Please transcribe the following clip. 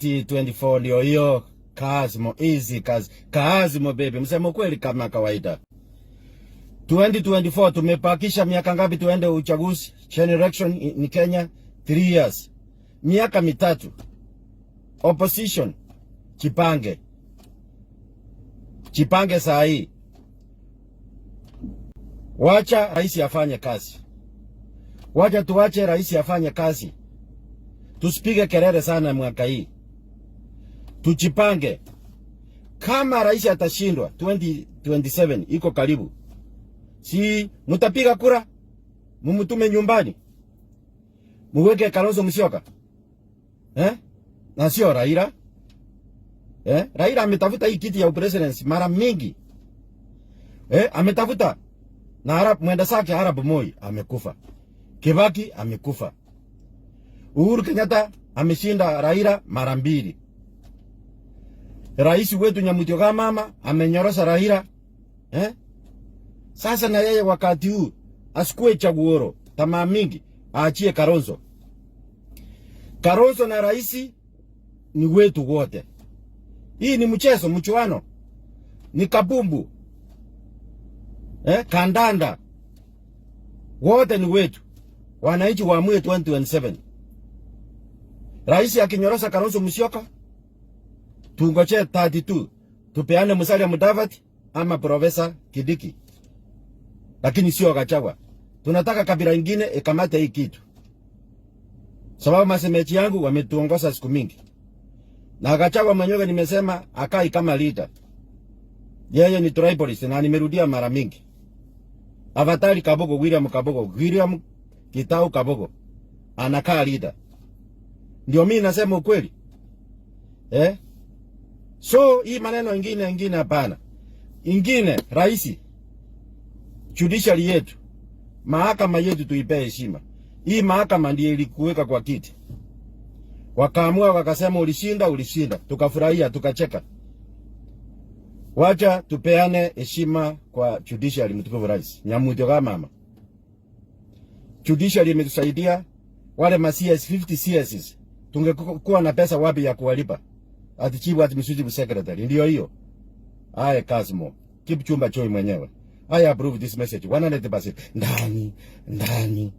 2024 ndio hiyo. Kazmo easy kazi, Kazmo baby, msemo kweli kama kawaida. 2024 tumepakisha miaka ngapi tuende uchaguzi? Generation ni Kenya 3 years, miaka 3. Opposition jipange, jipange saa hii, wacha rais afanye kazi, wacha tuwache rais afanye kazi, tusipige kelele sana mwaka hii, tujipange. Kama rais atashindwa 2027 iko karibu, si mutapiga kura mumutume nyumbani, muweke Kalonzo Musyoka, eh? Na sio Raila, eh? Raila ametafuta hii kiti ya presidency mara mingi, eh? Ametafuta na Arap mwenda zake Arap Moi amekufa, Kibaki amekufa, Uhuru Kenyatta ameshinda Raila mara mbili. Rais wetu Nyamutioka mama amenyorosha Raila, eh? Sasa na yeye wakati huu asikue chaguoro tamaa mingi, aachie Kalonzo. Kalonzo na rais ni wetu wote. Hii ni mchezo, mchuano, ni kabumbu, eh, kandanda, wote ni wetu. Wananchi waamue 2027. Rais akinyorosha Kalonzo Musyoka, tungoje 32 tupeane Musalia Mudavadi ama Profesa Kindiki, lakini sio Gachagua. Tunataka kabila ingine ikamate hii kitu, sababu masemechi yangu wametuongoza siku mingi, na Gachagua mwenyewe nimesema akai kama leader, yeye ni tribalist na nimerudia mara mingi. Avatari Kabogo, William Kabogo, William Gitau Kabogo anakaa leader, ndio mimi nasema ukweli, eh? So hii maneno ingine ingine hapana. Ingine rais, judiciary yetu, mahakama yetu tuipe heshima. Hii mahakama ndiye ilikuweka kwa kiti. Wakaamua wakasema ulishinda, ulishinda. Tukafurahia, tukacheka. Wacha tupeane heshima kwa judiciary, mtukufu rais. Nyamutio kama mama. Judiciary imetusaidia wale ma CS 50 CSs. Tungekuwa na pesa wapi ya kuwalipa? Ati chief administrative secretary ndio hiyo. Aye Kazmo, Kipchumba Choi mwenyewe. I approve this message 100%. Ndani ndani.